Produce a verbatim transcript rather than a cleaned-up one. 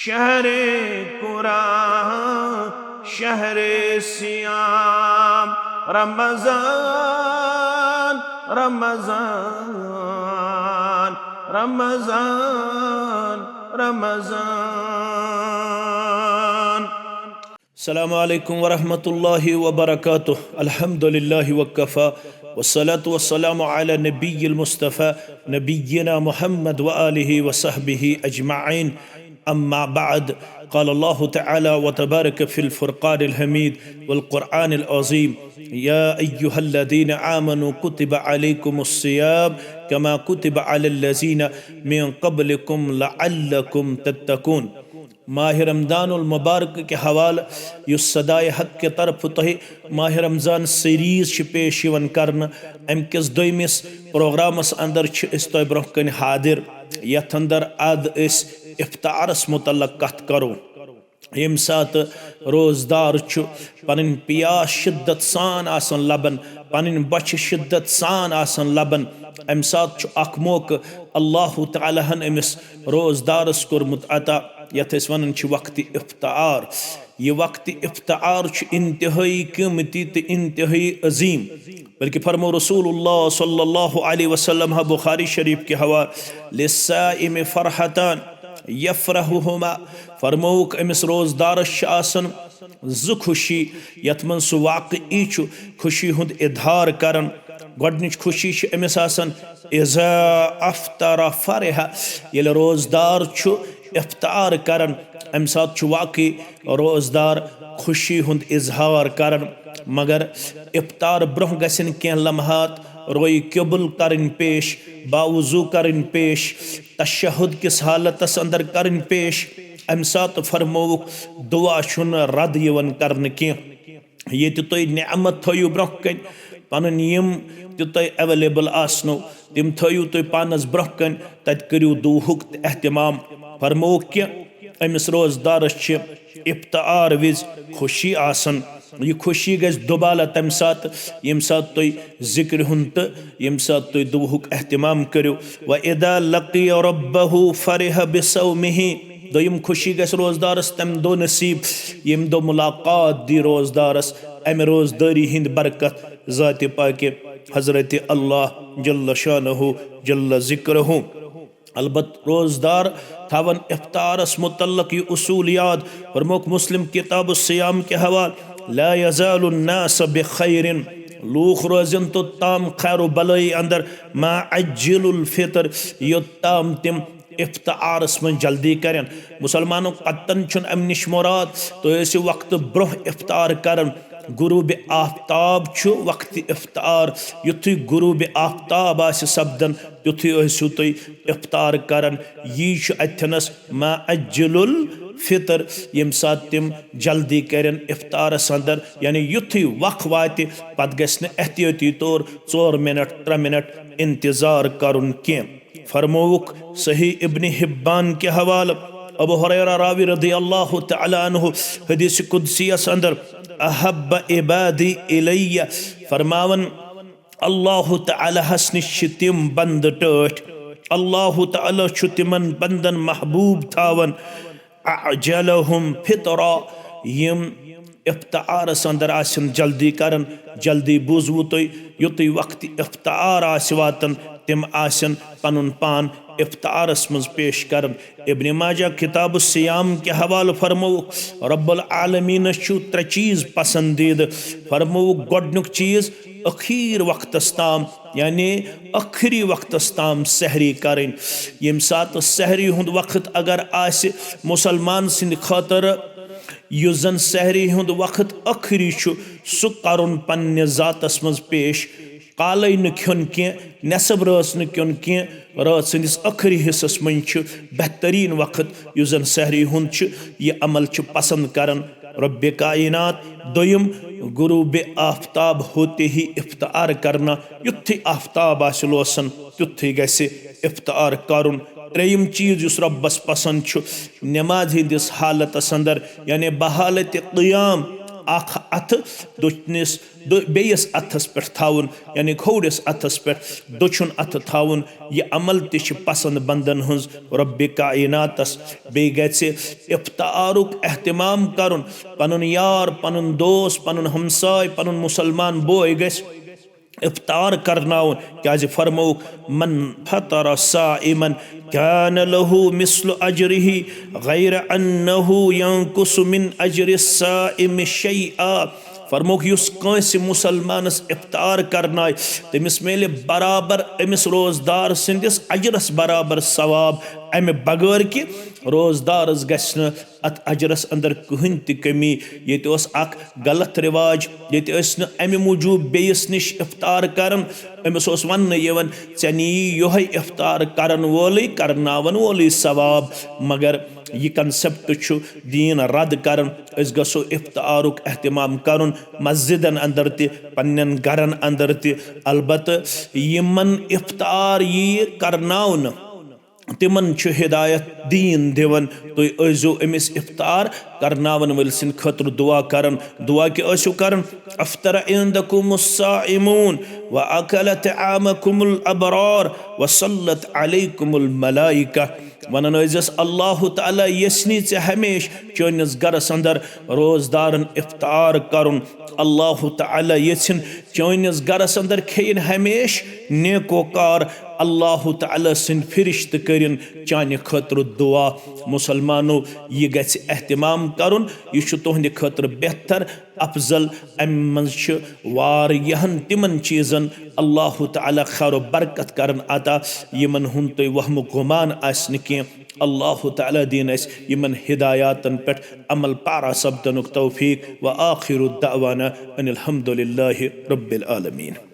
شهر قرآن، شهر صيام، رمضان، رمضان، رمضان، رمضان. السلام عليكم ورحمة الله وبركاته. الحمد لله وكفى، والصلاة والسلام على نبي المصطفى نبينا محمد وآله وصحبه أجمعين. أما بعد، قال الله تعالى وتبارك في الفرقان الحميد والقرآن العظيم: يا أيها الذين آمنوا كتب عليكم الصيام كما كتب على الذين من قبلكم لعلكم تتقون. ماہ رمضان المبارک کہِ حوالہٕ یُس صدائے حق کہِ طرفہٕ تۄہہِ ماہ رمضان سیریز چھِ پیش یِوان کرنہٕ، امہِ کِس دوٚیمِس پروگرامس اندر چھِ أسۍ تۄہہِ برونٛہہ کنہِ حاضر، یتھ اندر اد أسۍ افطارس متعلق کتھ کرو۔ ییٚمہِ ساتہٕ روزدار چھُ پنٕنۍ پیاس شدت سان آسان لبان، پنٕنۍ بۄچھِ شدت سان آسان لبان، امہِ ساتہٕ چھُ اکھ موقعہٕ اللہ تعالیٰ ہن أمِس روزدارس کوٚرمُت عطا، یتھ أسۍ ونان چھِ وقتِ افطار۔ یہِ وقتِ افطار چھُ انتہٲئی قۭمتی تہٕ انتہٲئی عظیم۔ بلکہ فرمو رسول اللہ صلی اللہ علیہ وسلم ہا بخاری شریف کہِ حوالہٕ، للصائم فرحتان یفرحہما، فرمووُکھ أمِس روزدارس چھِ آسان زٕ خوشی، یتھ منٛز سُہ واقعی چھُ خوشی ہُنٛد اظہار کران۔ گۄڈنِچ خوشی چھِ أمِس آسان، اذا افطر فرح، ییٚلہِ روزدار چھُ افطار کران، امہِ ساتہٕ چھُ واقعی روزدار خوشی ہُنٛد اظہار کران۔ مگر افطار برونٛہہ گژھن کینٛہہ لمحات رویہِ قبل کرٕنۍ پیش، باوضو کرٕنۍ پیش، تشہد کِس حالتس اندر کرٕنۍ پیش۔ امہِ ساتہٕ فرمووُکھ، دعا چھُنہٕ رد یِوان کرنہٕ کینٛہہ۔ ییٚتہِ تُہۍ نعمت تھٲیِو برونٛہہ کنہِ، پنٕنۍ یِم تہِ تۄہہِ اویلیبل آسنو، تِم تھٲیِو تُہۍ پانس برونٛہہ کنہِ، تتہِ کٔرِو دُہُک تہِ اہتمام۔ فرمووُکھ کہِ أمِس روزدارس چھِ افطار وِزِ خوشی آسان۔ یہِ خوشی گژھِ دُبالہ تمہِ ساتہٕ، ییٚمہِ ساتہٕ تُہۍ ذکرِ ہُنٛد تہٕ ییٚمہِ ساتہٕ تُہۍ دُہُک اہتمام کٔرِو۔ وَإِذَا لَقِيَ رَبَّهُ فَرِحَ بِصَوْمِهِ۔ دوٚیِم خوشی گژھِ روزدارس تمہِ دۄہ نصیب، ییٚمہِ دۄہ ملاقات دی روزدارس امہِ روزدٲری ہٕنٛدِ برکت ذاتِ پاکہِ حضرت اللہ جل شانہ جل ذکرہ۔ البتہ روزدار تھاون افطارس متعلق یہِ اصول یاد، فرمووُکھ مسلم کتاب الصیام کہِ حوالہٕ، لا یزال الناس بخیر، لوٗکھ روزن توٚت تام خیر و بلٲیی اندر، ما عجل الفطر، یوٚت تام تِم افطارس منٛز جلدی کرن۔ مسلمانو، قطعاً چھُنہٕ امہِ نِش مراد تُہۍ ٲسِو وقتہٕ برونٛہہ افطار کران۔ غروب آفتاب چھُ وقتِ افطار۔ یُتھُے غروب آفتاب آسہِ سپدان، تیُتھُے ٲسِو تُہۍ افطار کران۔ یی چھُ اتھنس ما عجل الفطر، ییٚمہِ ساتہٕ تِم جلدی کرن افطارس اندر، یعنی یُتھُے وق واتہِ، پتہٕ گژھِ نہٕ احتیاطی طور ژور منٹ، ترٛےٚ منٹ انتظار کرُن کینٛہہ۔ فرمووُکھ صحیح ابن حبان کہِ حوالہٕ، ابو ہریرہ راوی رضی اللہ تعالیٰ عنہ حدیث قدسیس اندر، احب عبادی الیہ، فرماون، اللہ تعالیٰ ہس نِش چھِ تِم بندٕ ٹٲٹھۍ، اللہ تعالیٰ چھُ تِمن بندن محبوب تھاوان، اعجلہم فطرا، یِم افطارس اندر آسن جلدی کران۔ جلدی بوٗزوٕ تُہۍ، یُتُے وقت افطار آسہِ واتان، تِم آسن پنُن پان افطارس منٛز پیش کران۔ ابن ماجہ کتاب الصیام کہِ حوالہٕ فرمووُکھ، رب العالمینس چھُ ترٛےٚ چیٖز پسندیدٕ۔ فرمووُکھ گۄڈنیُک چیٖز، ٲخیر وقتس تام، یعنی ٲخری وقتس تام سحری کرٕنۍ۔ ییٚمہِ ساتہٕ سحری ہُنٛد وقت اگر آسہِ مسلمان سٕنٛدِ خٲطرٕ، یُس زن سحری ہُنٛد وقت ٲخری چھُ، سُہ کرُن پننہِ ذاتس منٛز پیش۔ کالے نہٕ کھیوٚن کینٛہہ، نٮ۪صٕب رٲژ نہٕ کھیوٚن کینٛہہ۔ رٲژ ہٕنٛدِس ٲخری حصس منٛز چھُ بہتریٖن وقت، یُس زن سحری ہُنٛد چھُ۔ یہِ عمل چھُ پسند کران رب کائنات۔ دوٚیِم، غروب آفتاب ہوتے ہی افطار کرنا، یُتھُے آفتاب آسہِ لوسان، تیُتھُے گژھِ افطار کرُن۔ ترٛیٚیِم چیٖز یُس رۄبَس پسنٛد چھُ، نماز ہٕنٛدِس حالتَس اندر، یعنی بحالت قیام، اکھ اَتھٕ دٔچھنِس دو-، بیٚیِس اَتھَس پٮ۪ٹھ تھاوُن، یعنی کھوورِس اَتھَس پٮ۪ٹھ دٔچھُن اَتھٕ تھاوُن۔ یہِ عمل تہِ چھِ پسند بندن ہٕنٛز رۄبِ کائناتس۔ بیٚیہِ گژھِ افطارُک اہتمام کرُن۔ پنُن یار، پنُن دوست، پنُن ہمساے، پنُن مسلمان بوے گژھِ افطار کرناوُن، کیازِ فرمووُکھ، "من فطر صائما کان له مثل اجره غیر انه ینقص من اجر الصائم شیئا"۔ فرمووُکھ، یُس کٲنٛسہِ مسلمانس افطار کرنایہِ، تٔمِس میلہِ برابر أمِس روزدار سٕنٛدِس اجرس برابر ثواب، امہِ بغٲر کہِ روزدارس گژھِ نہٕ اتھ اجرس اندر کٕہٕنۍ تہِ کمی۔ ییٚتہِ اوس اکھ غلط رواج، ییٚتہِ ٲسۍ نہٕ امہِ موٗجوٗب بیٚیِس نِش افطار کران۔ أمِس اوس وننہٕ یِوان، "ژےٚ نِیی یۄہے افطار کرن وولٕے، کرناون وولٕے ثواب"۔ مگر یہِ concept چھُ دیٖن رد کران۔ أسۍ گژھو افطارُک اہتمام کرُن مسجدن اندر تہِ، پننٮ۪ن گرن اندر تہِ۔ البتہٕ یِمن افطار ییہِ کرناونہٕ، تِمن چھُ ہدایت دیٖن دِوان، تُہۍ ٲسۍزیو أمِس افطار کرناون وٲلۍ سٕنٛدِ خٲطرٕ دعا کران۔ دعا کیٛاہ ٲسِو کران؟ "افطر عندکم الصائمون واکل طعامکم الابرار وصلت علیکم الملائکہ"۔ ونان ٲسۍزٮ۪س، "اللہ تعالیٰ یژھنی ژےٚ ہمیشہِ چٲنِس گرس اندر روزدارن افطار کرُن، اللہ تعالیٰ یژھِن چٲنِس گرس اندر کھیٚیِن ہمیشہِ نیکوکار، اللہ تعالیٰ سٕنٛدۍ فرشتہٕ کٔرِن چانہِ خٲطرٕ دعا"۔ مسلمانو، یہِ گژھِ اہتمام کرُن، یہِ چھُ تُہنٛدِ خٲطرٕ بہتر، افضل۔ امہِ منٛز چھِ واریاہن تِمن چیٖزن اللہ تعالیٰ خیر و برکت کرن عطا، یِمن ہُنٛد تُہۍ وہمہٕ گُمان آسہِ نہٕ کینٛہہ۔ اللہ تعالیٰ دِیِن اَسہِ یِمن ہدایاتن پٮ۪ٹھ عمل پیرا سپدنُک توفیق۔ وآخر دعوانا ان الحمد للہ رب العالمین۔